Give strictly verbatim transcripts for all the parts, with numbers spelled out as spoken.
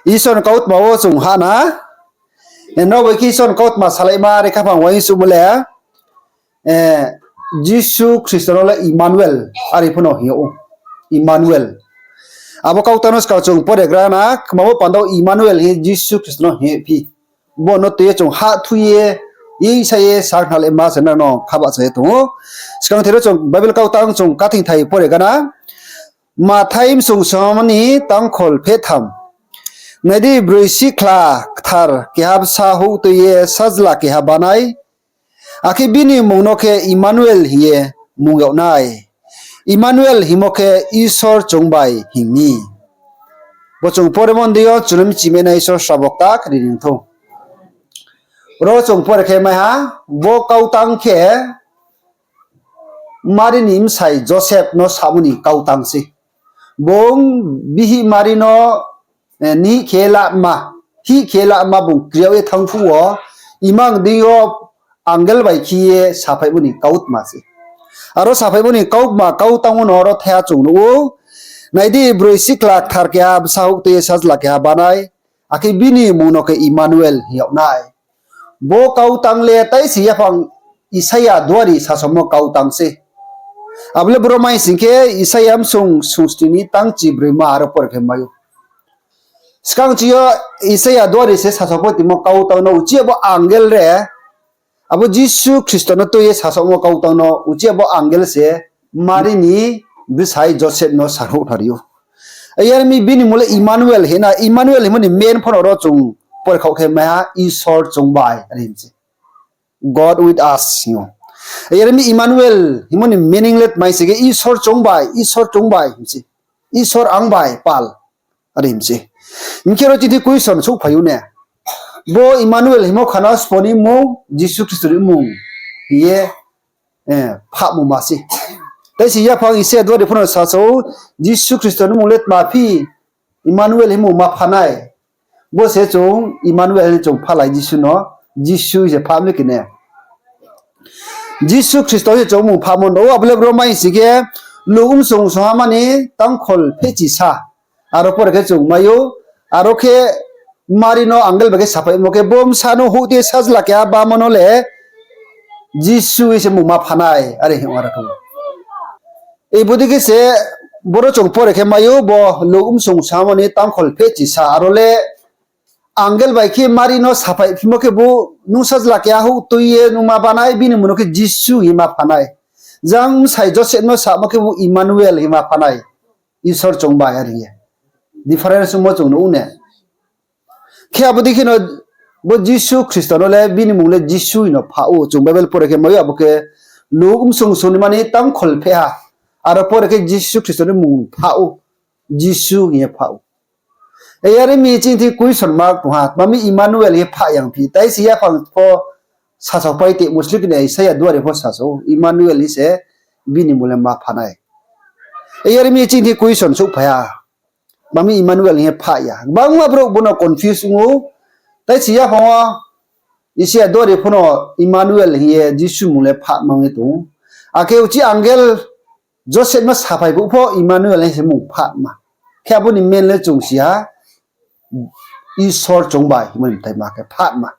Isor ni kautma wo chung hah na. Nrao bai khe Isor ni kautma salaima re khaphang uaingsouhmo le, Jisu Khristo no le Emmanuel are pho no hing yag ou. Emmanuel. Abo kautang no skang chung pore gra na, kma bo panda wo Emmanuel hing ye Jisu Khristo no hing yagphi. Bo no tui ye chung hah thui ye, isa ye sakhna le ma se nang no khabahcha ye tong ou. Skang thero chung Bible kautang chung kathing thai pore gana. Mathai bsung soma ni tangkhol phehtham. Nai di, broi sikhla kthar keha bsa houh tui ye sajla keha banai. Akhe bini mmung no khe Emmanuel hing ye mmung yag nai. Emmanuel hingmo khe Isor chung bai hing mi. Bo chung poremo ni deing yo chung no mchimai nai Isor srabo kta khe ri ni thou. Ro chung pore khe mai ha, bo kautang khe Mari ni bsai Joseph no samo ni kautang se. Bung bihih Mari no, eh, nihih khe lama, hih khe lama bung kri yag ye thanng phuh wo, imang deing yo angel bai khe ye saphaihmo ni kautma se. Aro saphaihmo ni kautma kautang wo no aro thaiha chung nuh ou. Nai di, broi sikhla kthar keha bsa houh tui ye sajla keha banai. Akhe bini mmung no khe Emmanuel hing yag nai. Bo kautang le tai se yaphang Isaia duari sasaomo kautang se. Abo le bro mai sing khe Isaia bsung sungsni ni tangchi broima aro pore khe mai ou. Skang chi yo Isaia duari se sasao pho timo kautang no uchih abo angel re, abo Jisu Khristo no tui ye sasaomo kautang no uchih abo angel se Mari ni bsai Joseph no saruh thari ou. Yar mi bini mmung le Emmanuel hing na, Emmanuel hingmo ni mean pho no ro chung pore khaoh khe mai ha, Isor chung bai are hing se. God with us hing ou. Yar mi Emmanuel hingmo ni meaning le mai se khe Isor chung bai, Isor chung bai hing se. Isor ang bai pal. Are hing se. Hing khe ro chini question souhphai ou ne. Bo Emmanuel hingmo khana sbo ni mmung, Jisu Khristo ni mmung hing ye, eh, phahmo ma se. Tai se yaphang Isaia duari pho no sasao, Jisu Khristo ni mmung le tma phi, Emmanuel hingmo ma pha nai. Bo se chung Emmanuel hing chung phalai Jisu no, Jisu hing se phah mi khe ne. Jisu Khristo hing chung mmung phahmo no, abo le bro mai sing khe, Luk bsung songha mani tangkhol phehchi sa. Aro pore khe chung mai ou, aro khe Mari no angel bai khe saphaimo khe, bo bsa no houh tui ye sajla keha bamo no le Jisu hing se mmung ma pha nai, are hing aro khe. Ei bodei khe se, boro chung pore khe mai ou, bo Luk bsung samo ni tangkhol phehchi sa, aro le angel bai khe Mari no saphaiphimo khe bo, nung sajla keha houh tui ye nung ma banai, bini mmung no khe Jisu hing ma pha nai. Jang bsai Joseph no samo khe bo Emmanuel hing ma pha nai. Isor chung bai are hing ye. Difference mo chung nuh ou ne. Khe abo dei khe no bo Jisu Khristo no le bini mmung le Jisu hing no phah ou. Chung Bible pore khe mai ou, abo khe Luk bsung sung ni mani tangkhol phehha. Aro pore khe Jisu Khristo ni mmung phah ou. Jisu hing ye phah ou. Yar mi chini thi question mark tong ha, tma mi Emmanuel hing ye phah yang phi. Tai se yaphang pho sasao pai te Muslim ni Isaia duari pho sasao, Emmanuel hing se bini mmung le ma pha nai. Yar mi chini thi question souhphai ha. Tma mi Emmanuel hing ye phah ya. Gbangma brouh bo no confuse ong ou. Tai se yaphang wo Isaia duari pho no Emmanuel hing ye Jisu mmung le phah mang ye tong ou. Akhe uchih angel Joseph no saphai phuh pho Emmanuel hing se mmung phah ma. Khe abo ni mean le chung si ha, Isor chung bai hingmo ni bthai ma khe phah ma.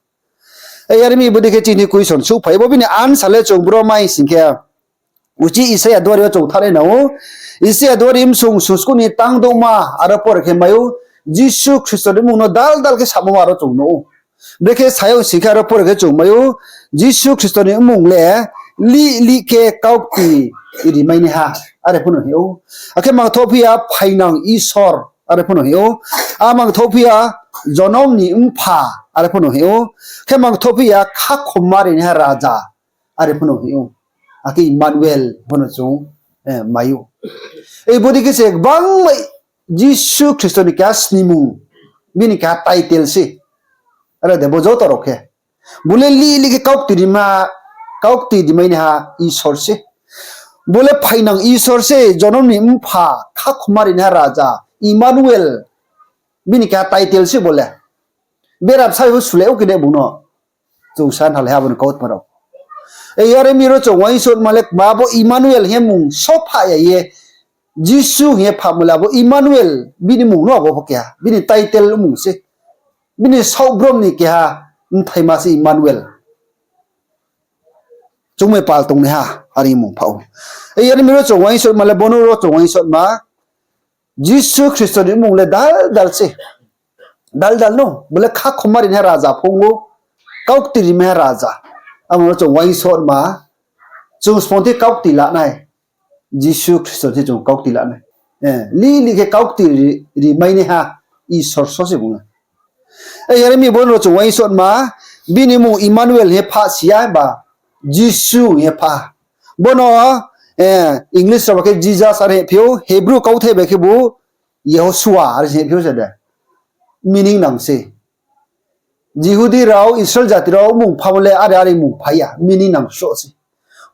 Yar mi bodei khe chini question souhphai, bo bini answer le chung bro mai sing khe, uchih Isaia duari wo chung thanng nai nang ou. Isaia duari bsung sung skuh ni tang douhma aro pore khe mai ou, Jisu Khristo ni mmung no dal dal khe samo ma aro chung nuh ou. Brekhe sayong sing khe aro pore khe chung mai ou, Jisu Khristo ni mmung le lih lih khe kaukti rimainaiha, are pho no hing ou. Akhe mangthouhphi ya phainang Isor, are pho no hing ou. A mangthouhphi ya jonom ni mpha, are pho no hing ou. Khe mangthouhphi ya khakhomma rinaiha raja, are pho no hing ou. Akhe Emmanuel pho no chung mai ou. Ei bodei khe se gbangma Jisu Khristo ni keha snimung, bini keha title se. Are de bo joto rao khe. Bo le lih lih khe kaukti rima, kaukti rimainaiha Isor se. Bo le phainang Isor se, jonom ni mpha, khakhomma rinaiha raja, Emmanuel. Bini keha title se bo le. Bera bsa bo sule ou khe de bung no. Chung sa nalai ha abo ni kautma rao. Yar mi ro chung uaingsouhma le kma bo Emmanuel hing ye mmung so phah ya ye. Jisu hing ye phamo le abo Emmanuel, bini mmung no abo pho keha, bini title mmung se. Bini saohbrom ni keha bthaima se Emmanuel. Chung bai pal tongnaiha, are mmung pha ou. Yar mi ro chung uaingsouhma le, bo no ro chung uaingsouhma, Jisu Khristo ni mmung le dal dal se. Dal dal no, bo le khakhomma rinaiha raja pho ong ou, kaukti rimaiha raja. Abo no chung uaingsouhma, chung sponti kaukti la nai. Jisu Khristo se chung kaukti la nai. Lih lih khe kaukti ri, rimainaiha Isor so se bung le. Yar mi bo no chung uaingsouhma, bini mmung Emmanuel hing ye pha si ya ba, Jisu hing ye pha. Bo no English rao bai khe Jesus are hingphi ou, Hebrew kauthai bai khe bo Yehoshua are hingphi ou se de. Meaning nang se. Jihudi rao, Israel jati rao mmung phamo le are are mmung phai ya, meaning nang sroh se.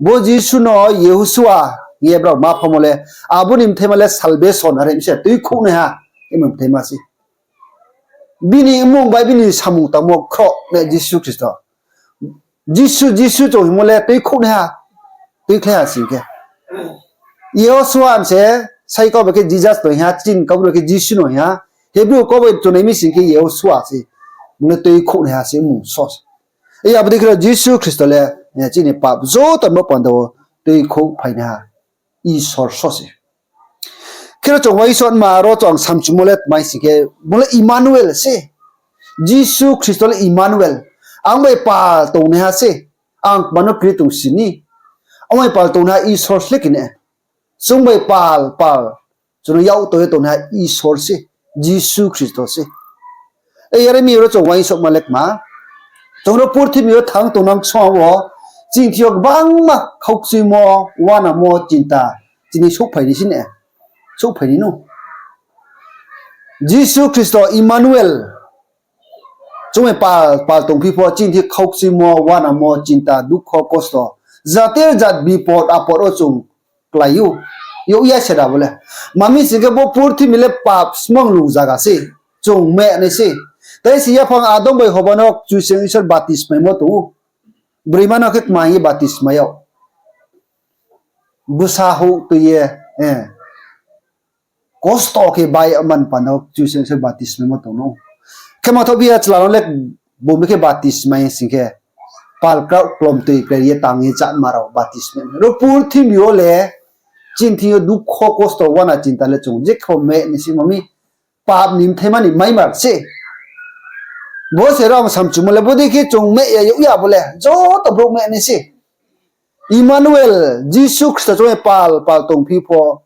Bo Jisu no Yehoshua hing ye brao ma phamo le, abo ni bthaima le salvation are mi se, tuikhouhnaiha, abo ni bthaima se. Bini mmung bai bini samung tangmo khroh le Jisu Khristo. Jisu, Jisu chung hingmo le tuikhouhnaiha, tuikhlaiha sing khe. Yehoshua se, sai kau bai khe Jesus no hing ha, chin kau bai khe Jisu no hing ha, Hebrew kau bai tongnai mi sing khe Yehoshua se, bung le tuikhouhnaiha se mmung so se. Abo dei khe ro Jisu Khristo le chini pap joto no panda wo tuikhouhphainaiha Isor so se. Khe ro chung uaingsouhma ro chung samchumo le tma sing khe, bung le Emmanuel se. Jisu Khristo le Emmanuel. Ang bai pal tongnaiha se. Ang tma no kri tong si ni. Ang bai pal tongnaiha Isor se le khe ne. Chung bai pal, pal. Chung no yak tong ye tongnaiha Isor se. Jisu Khristo se. Yar mi ro chung uaingsouhma le kma. Chung ro purthimbi yo thanng tongnang song wo, chini thing yo gbangma khaukchuimo, uanamo, chinta, chini souhphai ni si ne. Souhphai ni no. Jisu Khristo Emmanuel. Chung bai pal, pal tongphi pho, chini thing yo khaukchuimo, uanamo, chinta, dukho, kosto. Jatir jat bipot apot wo chung klái ou. Yag ya se da bo le. Mami sing khe bo purthimbi le pap smang lung zaga se. Chung meh nai se. Tai se yaphang Adam bai Hoba no Kchusoyang Isor batismaimo tong ou. Broima no khe kma hing ye batismai yag. Bsa houh tui ye, kosto khe bai man panda wo Kchusoyang Isor batismaimo tong ou. Khe mathoh bi ya chla no le bung bai khe batismai sing khe, pal kraoh klom tui kre ye tang ye chama rao batismai. Ro purthimbi yo le, chini thing yo dukho kosto uana chinta le chung jekhe meh nai se mami, pap ni bthaima ni maimar se. Bo se ro ang samchumo le, bo dei khe chung meh ya yag ya bo le, joto brouh meh nai se. Emmanuel, Jisu Khristo chung bai pal, pal tongphi pho,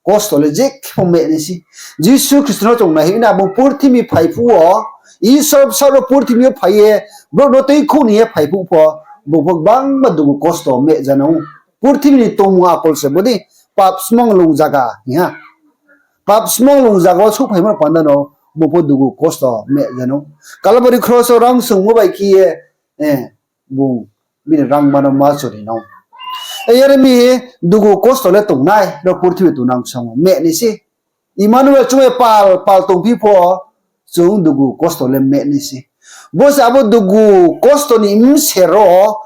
kosto le jekhe pho meh nai se. Jisu Khristo no chung naihoih na, bung purthimbi phai phuh wo, Isor bsaoh ro purthimbi yo phai ye, brouh no tuikhouh ni ye phai phuh pho, bung pho gbangma dugu kosto meh ja nang ou. Purthimbi ni tongmung akol se bo dei, pap smang lung zaga hing ha. Pap smang lung zaga wo souhphaimo panda no, bung pho dugu kosto meh ja nang ou. Kalbari kros wo rang sungmo bai khe ye, bung bini rangma no ma chori nang ou. Yar mi dugu kosto le tongnai, ro purthimbi tongnang song wo meh nai se. Emmanuel chung bai pal, pal tongphi pho, chung dugu kosto le meh nai se. Bo se abo dugu kosto ni bser wo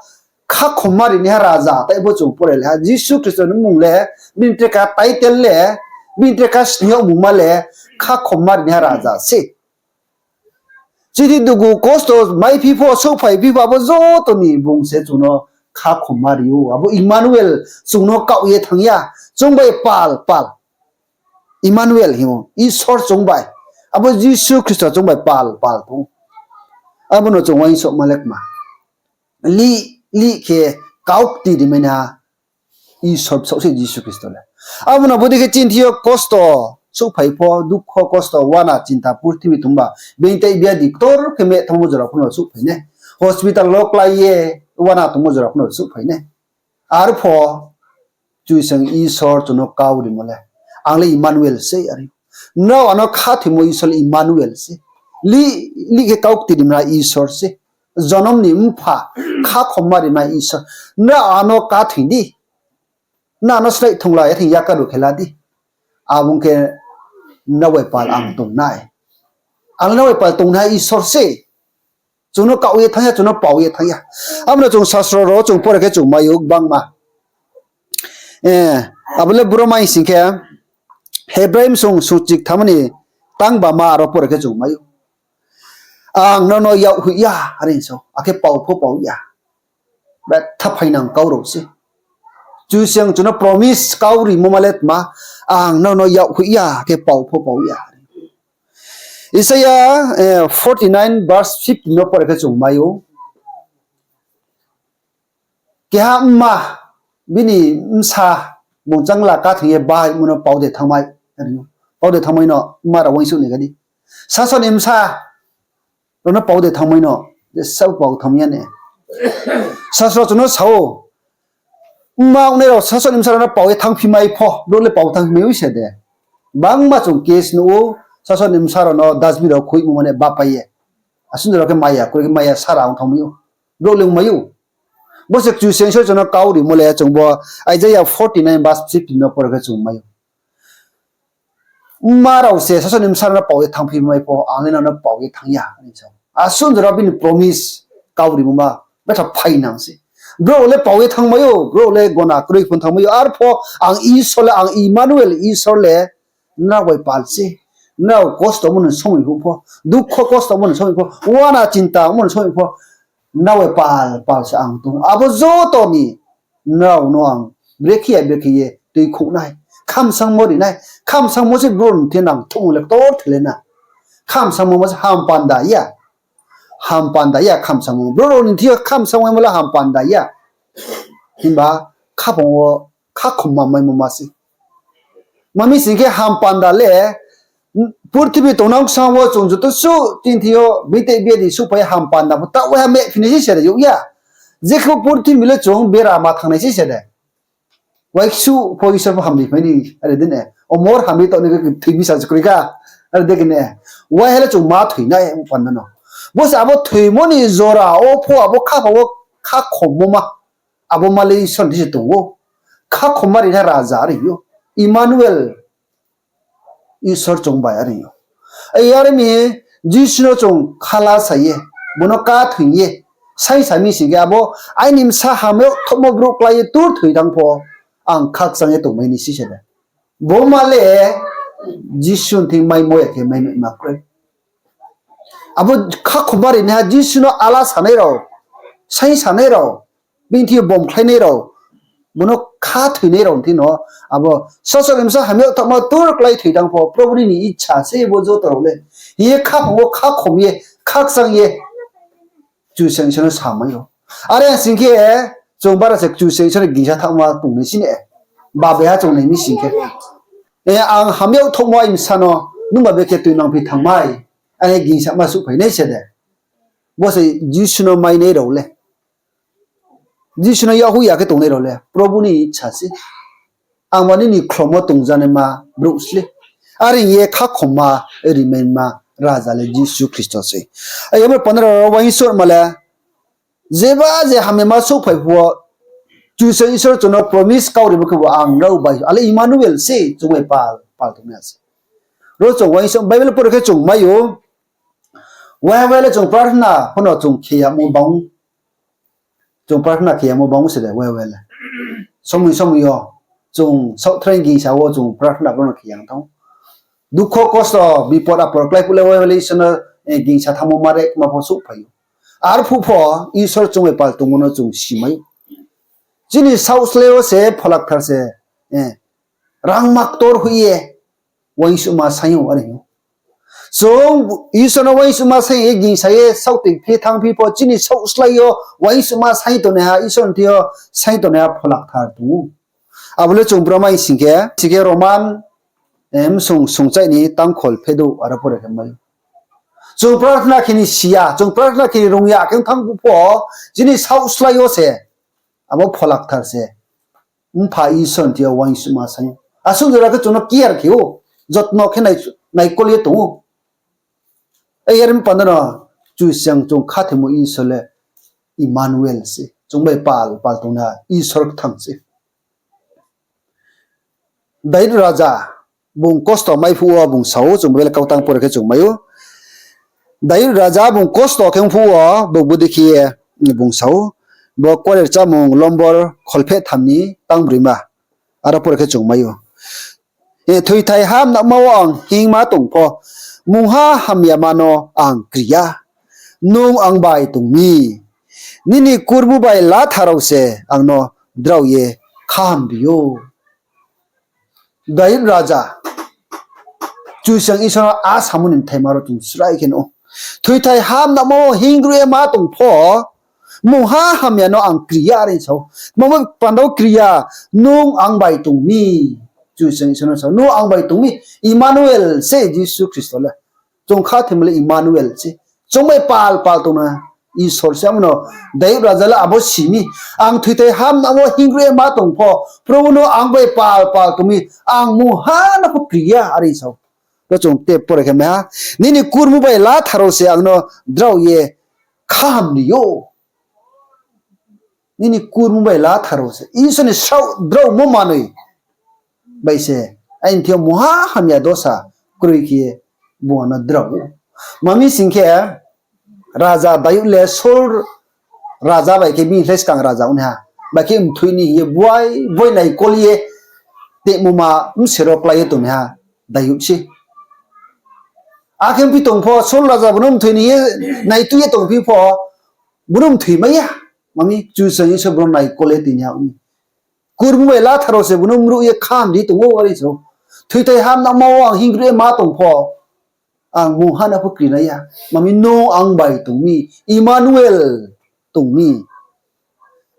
khakhomma rinaiha raja, tai bo chung pore le ha. Jisu Khristo ni mmung le, bini tre ka title le, bini tre ka sning yagmungma le, khakhomma rinaiha raja se. Chini dugu kosto maiphi pho, souhphaiphi pho, abo joto ni bung se chung no khakhomma ri ou. Abo Emmanuel chung no kaoh ye thanng ya, chung bai pal, pal. Emmanuel hing ou, Isor chung bai. Abo Jisu Khristo chung bai pal, pal tong ou. Abo no chung uaingsouhma le kma. Lih, lih khe kaukti rimai naiha Isor bsaoh se Jisu Khristo le. Abo no bodei khe chini thing yo kosto, souhphai pho, dukho, kosto, uana, chinta, purthimbi tongba, being tai biadi ktor khe meh thanngmo jora pho no souhphai nai. Hospital wo klái ye uana tongmo jora pho no souhphai nai. Arpho Kchusoyang Isor chung no kau rimo le, ang le Emmanuel se are. Nrao ano khathoimo Isor le Emmanuel se. Lih, lih khe kaukti rimai Isor se. Jonom ni mpha, khakhomma rimai Isor. Nrao ano kathoi di. Nrao ano slái thongla ya thing yakaru khe la di. Abo ong khe nrao bai pal ang tongnai. Ang nrao bai pal tongnaiha Isor se. Chung no kaoh ye thanng ya, chung no pao ye thanng ya. Abo no chung sasro rao chung pore khe chung mai ou gbangma. Abo le bro mai sing khe, Hebrai bsung sungchiktham ni tangbama aro pore khe chung mai ou. Ang nono yak hoih ya, are hing sa ou, akhe pao pho pao ya. Betha phainang kau rao se. Kchusoyang chung no promise kau rimo ma le tma, ang nono yak hoih ya, akhe pao pho pao ya. Isaia, eh, forty nine verse fifteen no pore khe chung mai ou. Keha mma bini bsa bung changla khathoi ye bahaimo no pao de thanngmai, pao de thanngmai no mma rao uaingsouh ni gadi. Sasao ni bsa rao no pao de thanngmai no, jesa pao thanngmai ya ne. Sasao chung no sa ou, mma ongnai rao sasao ni bsa rao no pao ye thanngphimai pho, brouh le pao thanngphimai ou se de. Bangma chung case nuh ou, sasao ni bsa rao no dustbin rao khuimo mane bapai ye. Asuh rao khe maya, kroi khe maya sara ong thanngmai ou. Brouh le ongmai ou. Bo se Kchusoyang Isor chung no kau rimo le chung bo Isaia forty nine verse fifteen no pore khe chung mai ou. Mma rao se sasao ni bsa rao no pao ye thanngphimai pho, ang le nono pao ye thanng ya, are sa ou. Asuh jora bini promise kau rimo ma betha phainang se. Brouh le pao ye thanngmai ou, brouh le gona kroi pho thanngmai ou, arpho ang Isor le, ang Emmanuel Isor le nrao bai pal se. Nrao kosto mo no somoi phuh pho, dukho kosto mo no somoi pho, uana chinta mo no somoi pho, nrao bai pal pal se ang tong ou. Abo joto ni nrao no ang brekhe ya brekhe ye tuikhouh nai, khamsangmo ri nai, khamsangmo se brouh ni thing yo nang thung le ktor thele na. Khamsangmo ma se hampanda ya. Hampanda ya khamsangmo. Brouh rao ni thing yo khamsangmo ma le hampanda ya. Himba khaphang wo khakhom ma maimo ma se. Ma mi sing khe hampanda le, purthimbi tongnang ksa wo chung joto suh tini thing yo bite bia di suhphai hampanda pho taoh waiha mehphi nai se se de youh ya. Jekhe purthimbi le chung bera ma thanng nai se se de. Waiksu pho Isor pho hamri phai ni, are di ne. Omor hamri taoh ni khe thoi mi sa se kroi kha. Are di khe ne. Waiha le chung ma thoi nai panda no. Bo se abo thoimo ni jora wo pho abo khaphang wo khakhommo ma. Abo ma le Isor ni thing se tong ou. Khakhomma rinai raja are ou. Emmanuel. Isor chung bai are ou. Ai are mi Jisu no chung khala sa ye, bung no khathoi ye, saingsa mi sing khe abo aini bsa hamyagthaohmo brouh klái ye tur thoi thanng pho, ang khakchang ye tongmai ni si se de. Bo ma le Jisu ni thing maimo ya khe maima kroi. Abo khakhomma rinaiha Jisu no ala sanai rao, saingsanai rao, bini thing yo bomkhlainai rao, bung no khathoinai rao ni thing no, abo sasao ni bsa hamyagthaohma tur klái thoi thanng pho, Probhu nini icha se bo joto rao le, hing ye khaphang wo khakhom ye, khakchang ye, Kchusoyang Isor no samai ou. Are sing khe, chung bara se Kchusoyang Isor ni gingsa thanngma tongnai si ne, babeha chung nai mi sing khe. Eh, ang hamyagthaohmo aini bsa no, nungba bekhe tuinangphi thanngmai, are gingsama souhphai nai se de. Bo se Jisu no mainai rao le. Jisu no yakhu ya khe tongnai rao le Probhu ni icha se. Ang ba nini khlomo tongjanaima brouh sle. Are ye khakhomma rimaima raja le Jisu Khristo se. Ai abo panda rao uaingsouhma le, jeba je hamyama souhphai phuh wo, Kchusoyang Isor chung no promise kau rimo khebu ang nrao bai, ale Emmanuel se chung bai pal, pal tongnai se. Ro chung uaingsouh Bible pore khe chung mai ou, waiha waiha le chung prarthana pho no chung khe yamo bang, chung prarthana khe yamo bang se de waiha waiha le. Somoi somoi yo chung saohtharai gingsa wo chung prarthana pho no khe yang thanng. Dukho kosto, bipod apod klái phuh le waiha waiha le Isor no, eh, gingsa thanngmo ma re ma pho souhphai ou. Arphuh pho Isor chung bai pal tongmo no chung simai ou. Chini saohslái yo se Pholakthar se, eh, rangma ktor hoih ye uaingsouhma saing ou are ou. Chung Isor no uaingsouhma saing ye gingsa ye saohtoi phi thanngphi pho chini saohslái yo uaingsouhma saing tongnaiha, Isor ni thing yo saing tongnaiha Pholakthar tong ou. Abo le chung bro mai sing khe, sing khe Roman, eh, bsung sungchaih ni tangkhol phedouh aro pore khe mai ou. Chung prarthana khe ni si ya, chung prarthana khe ni rung ya khe thanng phuh pho, chini saohslái yo se, abo Pholakthar se. Mpha Isor ni thing yo uaingsouhma saing ou. Asuh jora khe chung no care khe ou, jotno khe nai, naikol ye tong ou. Ai are mi panda no, Kchusoyang chung khathoimo Isor le Emmanuel se. Chung bai pal, pal tongnaiha Isor kthang se. Daud raja, bung kosto mai phuh wo bung sa ou, chung Bible kautang pore khe chung mai ou. Daud raja bung kosto khe ong phuh wo, bung bodei khe ye bung sa ou. Bo Kuarenoi Rchamung lombor kholpheh tham ni tangbroima. Aro pore khe chung mai ou. Thoithai hamnama wo ang hingma tong pho, mungha hamyama no ang kri ya. Nung ang bai tong mi. Nini kurmu bai latha rao se ang no drao ye khaham ri ou. Dayud raja, Kchusoyang Isor no a samo ni bthaima rao chung srai khe nuh ou. Thoithai hamnama wo hinggruh ye ma tong pho, mungha hamya no ang kri ya, are sa ou. Tma panda wo kri ya, nung ang bai tong mi. Kchusoyang Isor no sa ou, nung ang bai tong mi. Emmanuel se Jisu Khristo le. Chung khathoimo le Emmanuel se. Chung bai pal pal tongnai Isor se. Amo no Dayud raja le abo si mi. Ang thoithai hamnama wo hinggruh ye ma tong pho, Probu no ang bai pal pal tong mi, ang mungha no pho kri ya, are sa ou. Ro chung te pore khe mai ha, nini kurmu bai latha rao se ang no drao ye khaham ri ou. Nini kurmu bai latha rao se, Isor ni saoh draomo manoi bai se, aini thing yo mungha hamya dosa kroi khe ye bung ang no drao ou. Tma mi sing khe, raja Dayud le Saul raja bai khe bini slái skang raja ong nai ha. Bai khe mthoi ni hing ye buai buai naikol ye tongmo ma bsero klái ye tongnaiha Dayud se. Akhe ongphi tong pho, Saul raja bung no mthoi ni hing ye naitui ye tongphi pho, bung no mthoi mai ya. Tma mi Kchusoyang Isor bung no naikol ye tini ha ong mi. Kurmu bai latha rao se bung no mruh ye khaham ri tong ou, are sa ou. Thoithai hamnama wo ang hinggruh ye ma tong pho, ang mungha no pho kri nai ya. Tma mi nung ang bai tong mi, Emmanuel tong mi.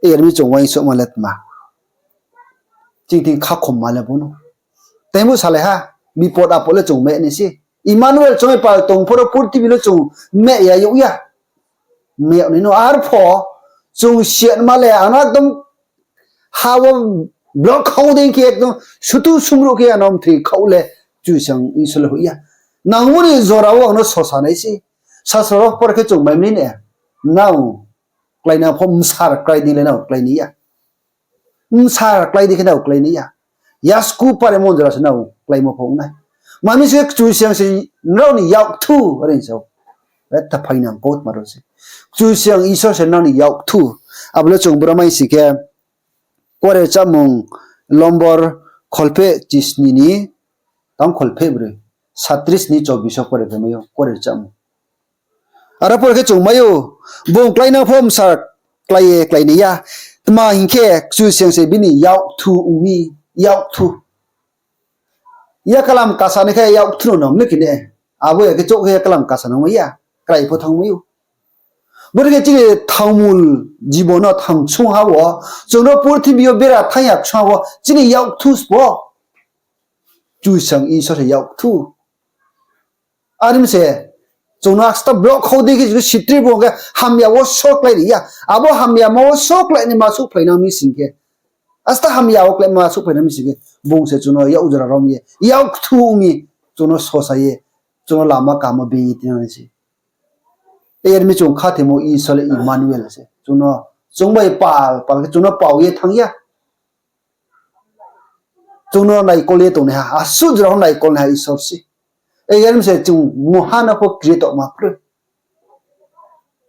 Are mi chung uaingsouhma le tma, chini thing khakhomma le bo no. Teibu salai ha, bipot apot le chung meh nai se. Emmanuel chung bai pal tong pho ro purthimbi le chung meh ya yag ya. Meh yag nai no arpho chung siatma le ang no ekdom ha wo blokhau dei khe ekdom sutu sumruh khe ang no mthoi khaoh le Kchusoyang Isor le hoih ya. Nangmo ni jora wo ang no sosa nai se. Sasro rao por khe chung mai mi ne. Nang kláinang pho bsar klái dei le nang klái nai ya. Bsar klái dei khe nang klái nai ya. Yasku pare mon jora se nang kláimo pho ong nai. Tma mi se Kchusoyang se nrao ni yakthu, are sa ou. Betha phainang kautma rao se. Kchusoyang Isor se nrao ni yakthu. Abo le chung bro mai si khe, Kuare Chámung lombor kholpheh chisni ni tang kholpheh broi, satris ni chobbish wo pore khe mai ou, Kuare Chámung. Aro pore khe chung mai ou, bung kláinang pho bsar klái ye klái nai ya. Tma hing khe Kchusoyang se bini yakthu ong mi, yakthu. Yakalam kasa ni khe yakthu no nang le khe ne. Abo ya khe chouh khe yakalam kasa nang mai ya. Krai pho thanng mai ou. Bodei khe chini thangmul jibon no thang ksung ha wo, chung no purthimbi yo bera thanng ya ksung ha wo, chini yakthu sbo. Kchusoyang Isor se yakthu. Are mi se, chung no asta blokhau dei khe chung no sitri bung khe hamya wo só klái ri ya. Abo hamyama wo só klái ni ma souhphlainang mi sing khe, asta hamya wo kláima souhphlainang mi sing khe, bung se chung no yak jora rom ye, yakthu ong mi, chung no sosa ye, chung no lama kaham wo being ye tinang nai se. Are mi chung khathoimo Isor le Emmanuel se. Chung no, chung bai pal pal khe chung no pao ye thanng ya. Chung no naikol ye tongnaiha, asuh jora pho naikol naiha Isor se. Are mi se chung mungha no pho kri tongma kroi.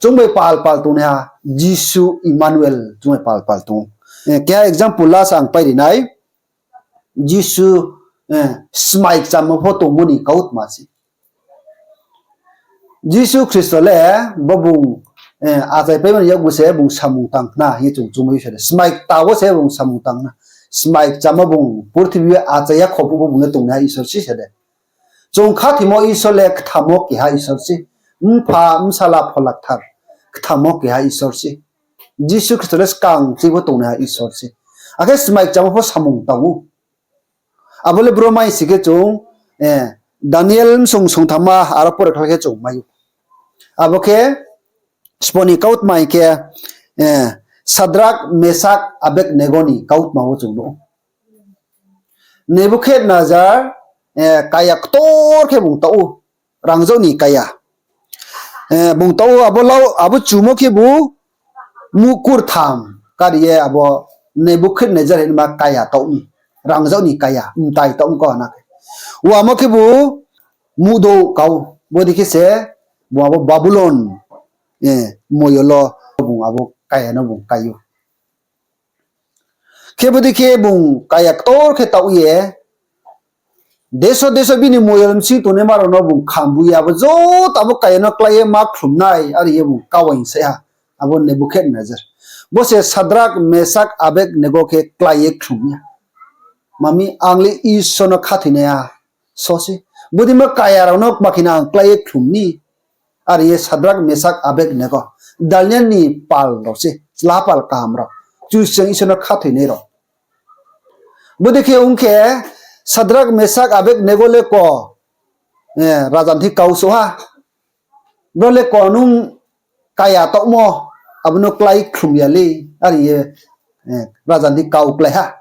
Chung bai pal pal tongnaiha Jisu Emmanuel chung bai pal pal tong ou. Keha example last ang pai ri nai. Jisu smai kchamo pho tongmo ni kautma se. Jisu Khristo le bo bung achaipaimo ni yakgu se bung samung tang khna hing ye chung chumai se de. Smai kta wo se bung samung tang khna. Smai kchamo bung purthimbi achai ya kho phuh pho bung le tongnaiha Isor se se de. Chung khathoimo Isor le kthamo keha Isor se. Mpha, Bsala, Phola Kthar. Kthamo keha Isor se. Jisu Khristo le skang chini pho tongnaiha Isor se. Akhe smai kchamo pho samung tang ou. Abo le bro mai si khe chung, Daniel bsung sungthamma aro pore khlai khe chung mai ou. Abo khe sbo ni kautma hing khe, Sadrak, Mesak, Abednego ni kautma wo chung nuh ou. Nebukadnezar kaya ktor khe bung taoh ou, rangzag ni kaya. Bung taoh ou, abo chumo khebu mukur tham kari ye abo Nebukadnezar hingma kaya taoh mi, rangzag ni kaya, mtai taoh mi kau hana khe. Wamo khebu muhdouh kau, bodei khe se bung abo Babulon moyol wo bung abo kaya no bung kai ou. Khe bodei khe bung kaya ktor khe taoh ye, Deso deso bini moyol bsing tongnaima rao no bung khambu ye, abo joto abo kaya no klái ye ma khlum nai, are ye bung kauaing sai ha, abo Nebukadnezar. Bo se Sadrak, Mesak, Abednego khe klái ye khlum ya. Mami, ang le Isor no khathoi nai ha, so se. Bodei ma kaya rao no kma khe no ang klái ye khlum ni. Are ye Sadrak, Mesak, Abednego, Daniel ni pal rao se, chla pal kaham rao, Kchusoyang Isor no khathoinai rao. Bodei khe ong khe, Sadrak, Mesak, Abednego le ko, eh, raja ni thing kau souh ha. Bro le ko nung kaya taohmo, abo no klái khlum ya le, are ye, eh, raja ni thing kau klái ha.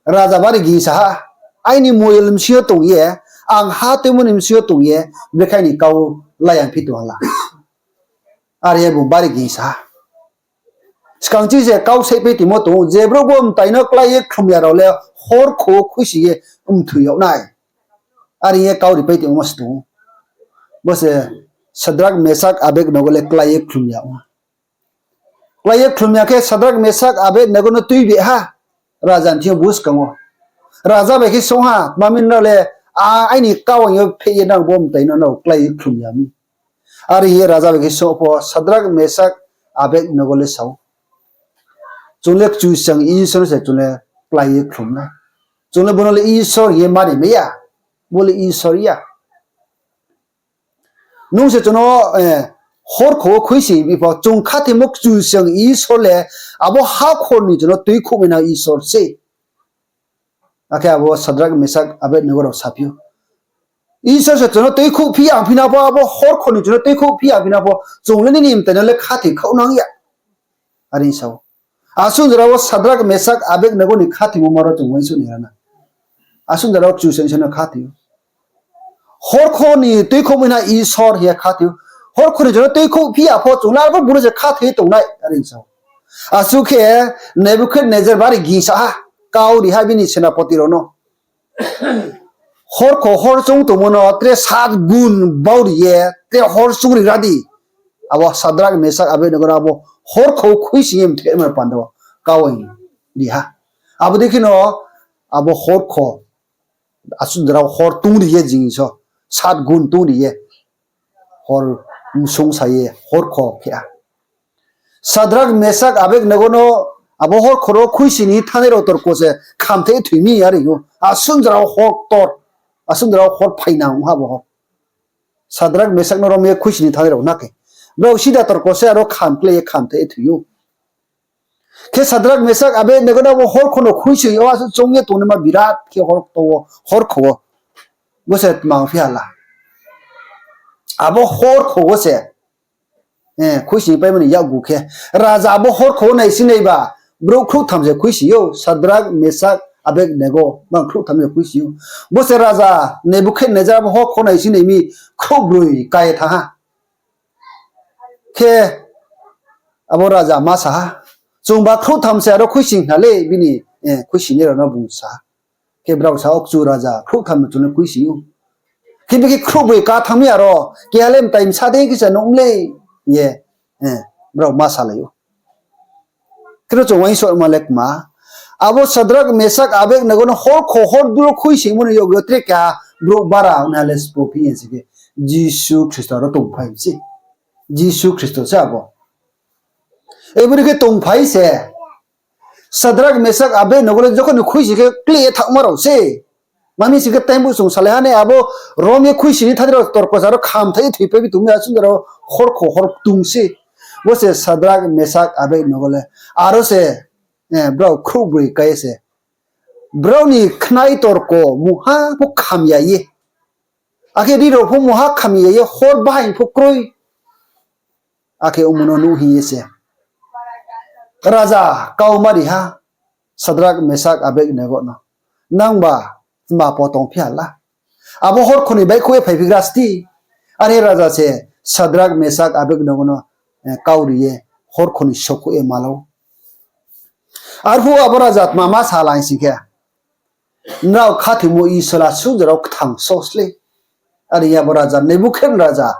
Raja bari gingsa ha, aini moyol bsing yo tong ye, ang ha tuimo ni bsing yo tong ye, brekhe aini kau layang phi tong ha la. Are ye bung bari gingsa ha. Skang ching se kau saipai tongmo tong ou, je brouh bo mtai no klái ye khlum ya rao le horkho wo khuisi ye mthoi yag nai. Are ye kau ripai tongmo se tong ou. Bo se Sadrak, Mesak, Abednego le klái ye khlum ya ong ha. Klái ye khlum ya khe Sadrak, Mesak, Abednego no tuibi ha. Raja ni thing yo buskang wo. Raja bai khe song ha, mami nrao le, a, aini kauaing yo pheh ye nang bo mtai no nrao klái ye khlum ya mi. Are ye raja bai khe song pho Sadrak, Mesak, Abednego le sa ou, chung le Kchusoyang Isor no se chung le klái ye khlum nai. Chung le bo no le Isor hing ye mani mai ya. Bo le Isor ya. Nung se chung no, eh, horkho wo khuisi bi pho, chung khathoimo Kchusoyang Isor le abo hakhor ni chung no tuikhouhmai nai Isor se. Akhe abo Sadrak, Mesak, Abednego rao saphi ou, Isor se chung no tuikhouh phi ya phi na pho, abo horkho ni chung no tuikhouh phi ya phi na pho, chung le nini mtai no le khathoi khaoh nang ya. Are sa ou. Asuh jora wo Sadrak, Mesak, Abednego ni khathoimo ma rao chung uaingsouh ni ra na. Asuh jora wo Kchusoyang Isor no khathoi ou. Horkho ni tuikhouhmai nai Isor hing ye khathoi ou. Horkho ni chung no tuikhouh phi ya pho chung le arphuh bung no se khathoi ye tong nai, are sa ou. Asuh khe Nebukadnezar bari gingsa ha, kau ri ha bini senapoti rao no. Horkho hor choung tongmo no tre sat gun bau ri ye, tre hor choung ri ra di. Abo Sadrak, Mesak, Abednego no abo horkho khuisoing ye mthoi ma panda wo kauaing ri ha. Abo dei khe no abo horkho, asuh jora hor tong ri ye jing so, sat gun tong ri ye, hor msung sa ye horkho khe ha. Sadrak, Mesak, Abednego no abo horkho ro khuisoing ni thanngnai rao torko se khamthai thoi mi are ou. Asuh jora hor ktor, asuh jora hor phainang ong ha bo hor. Sadrak, Mesak no rom ye khuisoing ni thanngnai rao na khe, brao sida torko se aro kham klái ye khamthai thoi ou. Khe Sadrak, Mesak, Abednego no abo horkho no khuisoing yo asuh choung ye tongnaima birat khe hor ktor wo, horkho wo. Bo se tma ongphi ha la. Abo horkho wo se, eh, khuisoing paimo ni yakgu khe, raja abo horkho wo naising nai ba, brouh khrouhtham se khuisoing ou, Sadrak, Mesak, Abednego, bang khrouhtham se khuisoing ou. Bo se raja Nebukadnezar abo horkho naising nai mi khrouhbroi ka ye thanng ha. Khe abo raja ma sa ha, chungba khrouhtham se aro khuisoing khna le bini, eh, khuisoingnai rao no bung sa ha. Khe brao sa ou, kchu raja, khrouhtham no chung no khuisoing ou. Khe bikhe khrouhbroi ka thanng mi aro, keha le mtai bsa dei khe se nuh mlei, ye, eh, brao ma salai ou. Khe ro chung uaingsouhma le kma, abo Sadrak, Mesak, Abednego no horkho hor dul wo khuisoingmo ni yakgu tre keha brouh bara ong ha le sbo phi ye se khe, Jisu Khristo aro tongphai se. Jisu Khristo se abo. Abo dei khe tongphai se. Sadrak, Mesak, Abednego le jokhon ni khuisoing khe klái ye thanngma rao se. Mami sing khe teibu chung salai ha nai abo rom ye khuisoing ni thanngnai rao torko se aro khamthai ye thoipai bi tong mi asuh jora wo horkho hor ktung se. Bo se Sadrak, Mesak, Abednego le. Aro se, eh, brao khrouhbroi ka ye se. Brao ni khnai torko mungha pho kham ya ye. Akhe ri rao pho mungha kham ya ye hor bahaing pho kroi. Akhe omo no nuh hing ye se raja kauma ri ha, Sadrak, Mesak, Abednego no, nangba tma pho tongphi ha la? Abo horkho ni baihkhouh ye phaiphigra sti. Are raja se Sadrak, Mesak, Abednego no, eh, kau ri ye horkho ni sokhouh ye ma la ou. Arphuh abo raja tma ma sa la hing sing khe, nrao khathoimo Isor asuh jora wo kthang so slei. Are ye abo raja Nebukadnezar raja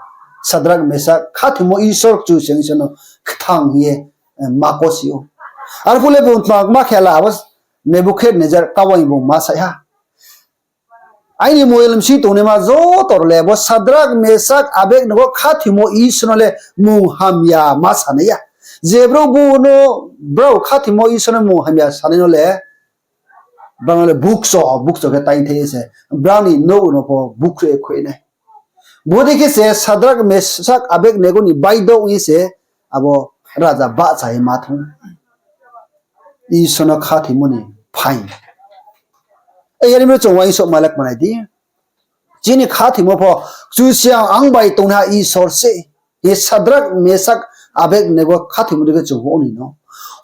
Sadrak, Mesak khathoimo Isor Kchusoyang Isor no kthang hing ye, eh, ma kosi ou. Arphuh le bung tma ma khe la abo Nebukadnezar kauaing bung ma sai ha. Aini moyol bsing tongnaima joto le bo Sadrak, Mesak, Abednego khathoimo Isor no le mung hamya ma sanai ya. Je brouh bu no, brao khathoimo Isor no mung hamya sanai no le, brao no le bukcho bukcho khe taingthai ye se, brao ni nouh no pho bukhruh ye khui nai. Bodei khe se Sadrak, Mesak, Abednego ni baidouh ong ye se abo raja bahcha ye ma thanng. Isor no khathoimo ni phaing. Yar mi chung uaingsouhma le kmanai di. Chini khathoimo pho Kchusoyang ang bai tongnaiha Isor se. Ye Sadrak, Mesak, Abednego khathoimo dei khe chung pho ong ni no.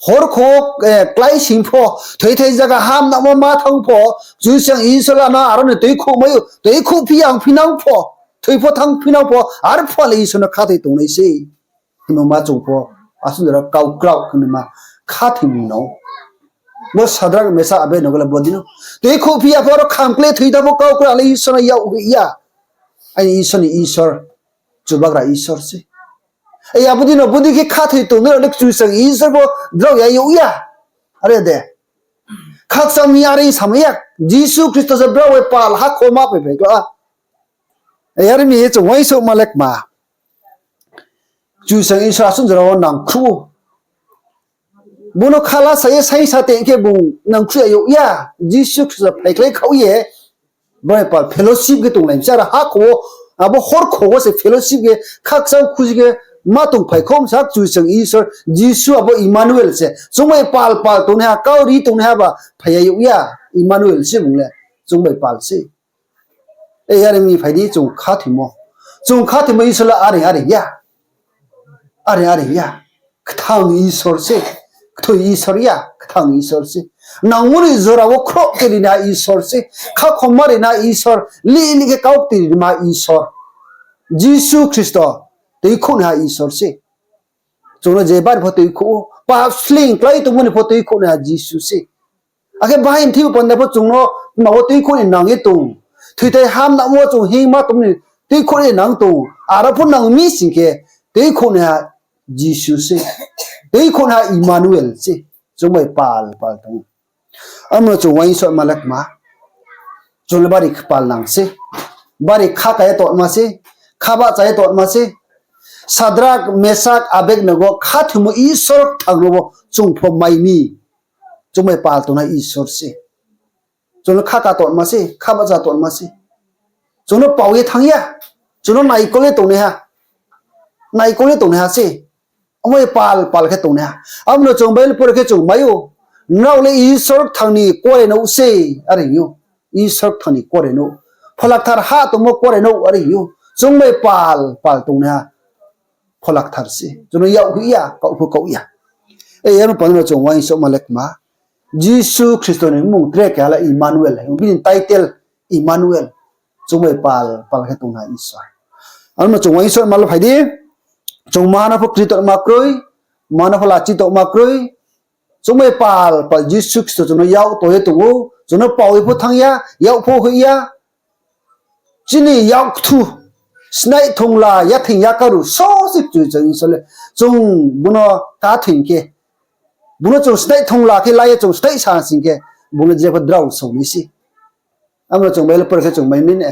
Horkho, eh, kláising pho, thoithai zaga hamnamo ma thanng pho, Kchusoyang Isor le ano aro ni tuikhouh mai ou, tuikhouh phi ya ang phinang pho, thoi pho thanng phinang pho, arphuh le Isor no khathoi tongnai se. Himba ma chung pho, asuh jora kau kraoh khe naima khathoimo no. Bo Sadrak, Mesak, Abednego le bodei no. Tuikhouh phi ya pho aro khamkle thoi da pho kau kraoh le Isor no yak hoih ya. Aini Isor ni Isor, Chubagra Isor se. Ai, abo dei no bodei khe khathoi tongnai rao le Kchusoyang Isor pho drao ya yag ya. Are de. Khakchang mi are samai ya. Jisu Khristo se brao bai pal hakho ma phaiphai kla. Yar mi ye chung uaingsouhma le kma. Kchusoyang Isor asuh jora wo nangkhruh ou. Bo no khala sa ye saingsa tong khe bung nangkhruh ya yag ya. Jisu Khristo phaikhlai khaoh ye, brao bai pal fellowship khe tonglai mi se, aro hakho wo, abo horkho wo se fellowship khe khakchang khusi khe ma tongphai kho msa Kchusoyang Isor, Jisu abo Emmanuel se. Chung bai pal pal tongnaiha, kau ri tongnaiha ba phai ya yag ya, Emmanuel se bung le, chung bai pal se. Yar mi phai di chung khathoimo. Chung khathoimo Isor le are are ya. Are are ya. Kthang Isor se. Kthoi Isor ya. Kthang Isor se. Nangmo ni jora wo khroh khe rinaiha Isor se. Khakhoma rinaiha Isor. Lih lih khe kau kti rinaiha Isor. Jisu Khristo. Tuikhouhnaiha Isor se. Chung no je bari pho tuikhouh ou. Pap sleing klái tongmo ni pho tuikhouhnaiha Jisu se. Akhe bahai mthoi panda pho chung no tma wo tuikhouh ni nang ye tong. Thoithai hamnamo chung hingma tong ni tuikhouh ni nang tong. Aro pho nang mi sing khe tuikhouhnaiha Jisu se. Tuikhouhnaiha Emmanuel se. Chung bai pal pal tong. Amo no chung uaingsouhma le kma. Chung le bari kpal nang se. Bari khaka ye tongma se. Khabahcha ye tongma se. Sadrak, Mesak, Abednego khathoimo Isor kthang no bo chung pho mai mi. Chung bai pal tongnaiha Isor se. Chung no khaka tongma se, khabahcha tongma se. Chung no pao ye thanng ya. Chung no naikol ye tongnaiha. Naikol ye tongnaiha se. Amo ye pal pal khe tongnaiha. Amo no chung Bible pore khe chung mai ou. Nrao le Isor kthang ni kuarenouh se, are hing ou. Isor kthang ni kuarenouh. Phola Kthar ha tongmo kuarenouh, are hing ou. Chung bai pal pal tongnaiha Phola Kthar se. Chung no yak hoih ya, kaoh pho kaoh ya. Yar mi panda no chung uaingsouhma le kma. Jisu Khristo ni mmung tre keha le Emmanuel. Bini title Emmanuel. Chung bai pal pal khe tongnaiha Isor. Amo no chung uaingsouhma le phai di. Chung maha no pho kri tongma kroi, maha no pho lachi tongma kroi. Chung bai pal pal Jisu Khristo chung no yak tong ye tong ou. Chung no pao ye pho thanng ya, yak pho hoih ya. Chini yakthu, snaih thongla, yathing yakaru, so se Kchusoyang Isor le. Chung bung no kathoing khe, bung no chung snaih thongla khe la ye chung snaih sa sing khe, bung no jepho drao song nai se. Amo no chung Bible pore khe chung mai nai ne.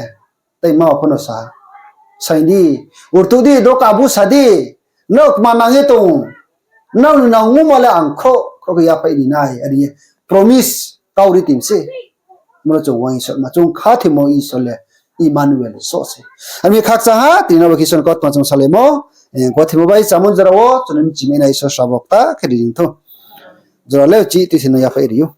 Tai ma pho no sa. Saing di, urtuh di, doka bu sa di, nrao kma nang ye tong. Nrao ni nangmo ma le ang khroh khroh khe yaphaih ri nai, are ye promise kau ri tim se. Amo no chung uaingsouhma, chung khathoimo Isor le Emmanuel so se. Ami khakchang ha, tini no bo khe Isor ni kautma chung salaimo, eh, khathoimo bai chámo jora wo, chung ni chimai nai Isor srabo kta khe ri thou. Jora le chih tui se no yaphaih ri ou.